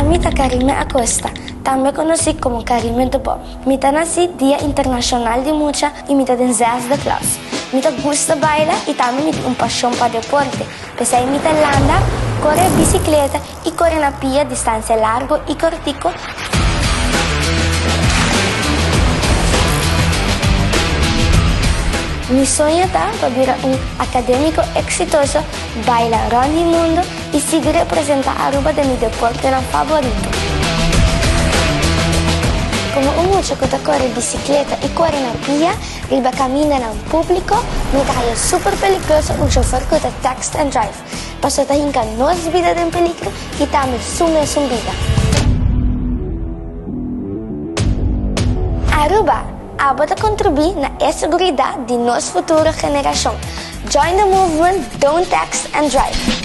Ami ta Karime Acosta, tambe konosí komo Karime de Bob. Mi ta nasí Dia Internashonal di Mucha i mi ta den zesde klas. Mi ta gusta baila i tambe mi tin un pashon pa deporte. P'esei mi ta landa, kore bisikleta i kore na pia distansia largo i kortiko. Mi soño ta pa bira un akadémiko eksitoso, baila rònt di mundu i sigui representá Aruba den mi deportenan faborito. Komo un mucha ku ta kore bisikleta i kore na pia riba kamindanan públiko, mi ta haña super peligroso un chofer ku ta text and drive. Pasobra ta hinka nos bida den peligro i tambe su mesun bida. Aruba, abo ta kontribuí na e seguridat di nos futuro generashon. Join the movement, don't text and drive!